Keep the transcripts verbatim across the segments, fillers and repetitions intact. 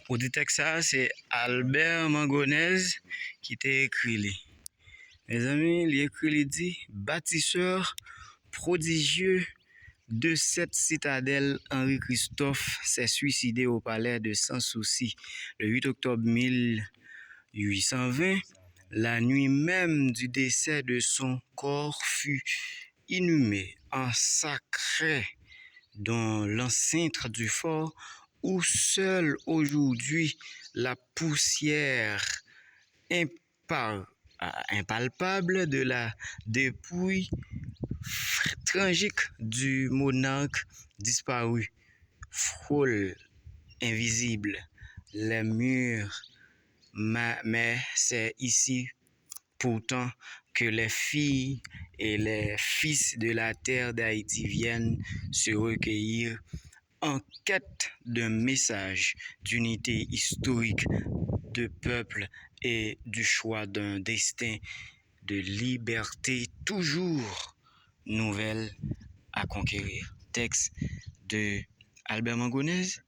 Ou di tèks sa a, se Albert Mangonèz ki te ekri li. Mezanmi, li ekri, li di, Bâtisseur prodigieux de cette citadelle, Henri Christophe s'est suicidé au palais de Sans Souci le huit octobre mille huit cent vingt, la nuit même du décès de son corps fut inhumé en sacré dans l'enceinte du fort où seule aujourd'hui la poussière impal- ah, impalpable de la dépouille tragique du monarque disparu frôle invisible les murs. Ma- mais c'est ici pourtant que les filles et les fils de la terre d'Haïti viennent se recueillir en quête d'un message d'unité historique de peuple et du choix d'un destin de liberté toujours nouvelle à conquérir. Tèks de Albert Mangonèz,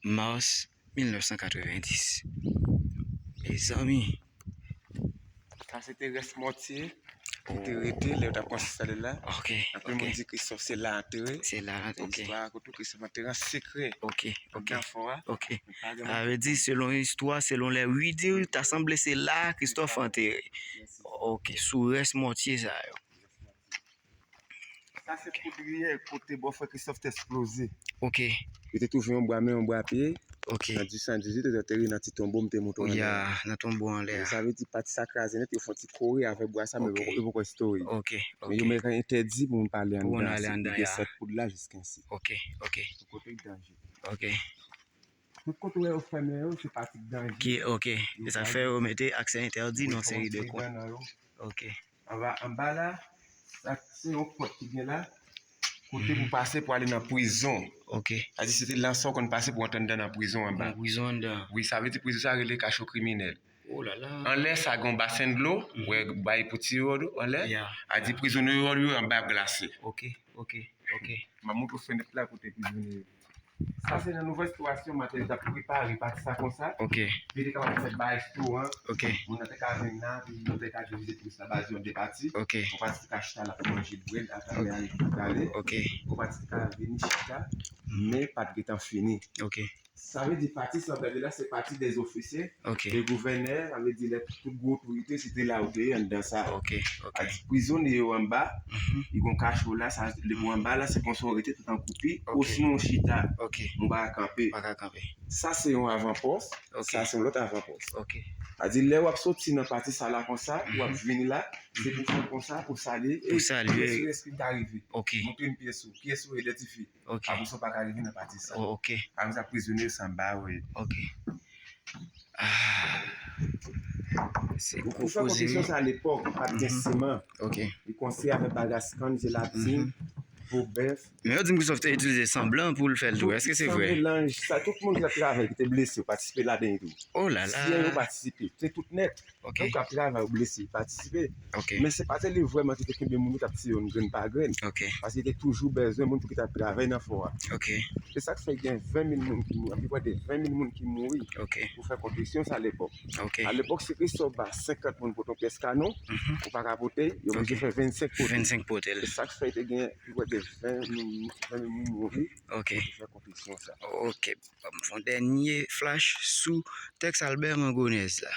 Mars mil nèf san katrevenndis. Mezanmi. Sa se te rès mòtye ki te rete lè yo t ap konstrui sa la. Ok. Anpil moun di Christophe se la antere. Se la, ok. Istwa kote Christophe antere an sekrè. Ok, ok. Anndan fò a. Ok. Sa vle di, selon istwa, selon lè wi di, ta sanble se la Christophe antere. Ok, sou rès mòtye sa yo. Sa se poudriyè kote bòfrè Christophe te eksploze. Ok. Yo te twouve yon bwa men, yon bwa pye. Ok. An dizuit san dizuit, yo te antere nan ti tonbo m te montre w anlè a. Ya, nan tonbo anlè a. Sa vle di pati sa kraze nèt, yo fè yon ti kore avèk bwa sa, men yo poko restore. Ok, ok. Men yo mete entèdi pou moun pa ale anndan. Pou moun ale anndan, ya. Li gen sèt poud la jiskansi. Ok, ok. Pou kote danje. Ok. Tout kote w wè yo fèmen yo, se pati danje. Ki, ok. Se sa k fè yo mete aksè entèdi nan seri de kwen. Ok. Anba, anba la, sa se yon pòt ki gen la, kote pou pase pou ale nan prizon. Ok. Sa di se te lan sa w konn pase pou antre anndan nan prizon anba. Nan prizon anndan. Wi, sa vle di prizon sa rele kacho kriminèl. Oh la la. Anlè sa gen yon basen dlo, ou wè bay pou ti ròd yo anlè. Ya. A di prizonye yo anba ap glase. Ok, ok, ok. M ap montre w fenèt la kote prizonye yo. Sa se nan nouvèl sitiyasyon maten yo t ap prepare pati sa konsa. Ok. Yo te kapab fè bay restoran. Ok. Moun nan te ka vin la, epi yo te ka divize touris la, ba yo de pati. Ok. Yon pati te ka chita la pou manje brèd, atravè ane tout ane. Ok. Yon pati te ka vini chita, men pa t gentan fini. Ok. Sa vle di pati sa w gade la, se pati dè zofisye, ok, de gouvènè, sa vle di lè tout gwo otorite, se te la yo te ye anndan sa. Ok, ok. A di prizonye yo anba, mhm, li gon kacho la, sa, lè ou anba la, se konsa w rete tout an koupi, ok, osinon w chita, ok, ou pa ka kanpe. Pa ka kanpe. Sa se yon avanpòs, ok, sa se yon lòt avanpòs. Ok. A di lè w ap soti nan pati sa la konsa, w ap, mhm, vini la, se pou fè konsa, pou salye, pou salye, e sou eski ta rive. Ok. Montre m pyès ou, pyès ou idantifye. Ok. Apre sa, w pa ka rive nan pati sa. Oh, ok. Apre sa, prizonye yo sanba, wi. Ok. Ah. Se gwo koze, wi. Pou fè kondisyon sa alepòk, pa t gen siman. Ok. Li konstwi avèk bagas kann, jelatin, po bèf. Men yo di m Christophe te itilize san blan pou l fè l tou. Èske se vre? San melanj, sa, tout moun ki t ap travay, ki te blese, yo patisipe ladan l tou. Oh la la. Siyè yo patisipe. Se tout nèt. Ok. Moun k ap travay ou blese, patisipe. Ok. Men se pa te li vrèman ki te kenbe moun yo, t ap tiye yo grenn pa grenn. Ok. Paske te toujou bezwen moun pou ki t ap travay nan fò a. Ok. Se sa k fè gen ven mil moun ki mouri, apeprè de ven mil moun ki mouri, ok, pou fè kondisyon sa alepòk. Ok. Alepòk, si Christophe ba senkant moun pote yon pyès kanon, mhm, ou pa ka pote, yo oblije, ok, fè vennsenk pote. Vennsenk pote l. Se sa k fè te gen apeprè de ven mil, ven mil moun mouri, ok, pou fè kondisyon sa. Ok. Ban m fè yon dènye flash sou tèks Albert Mangonèz la.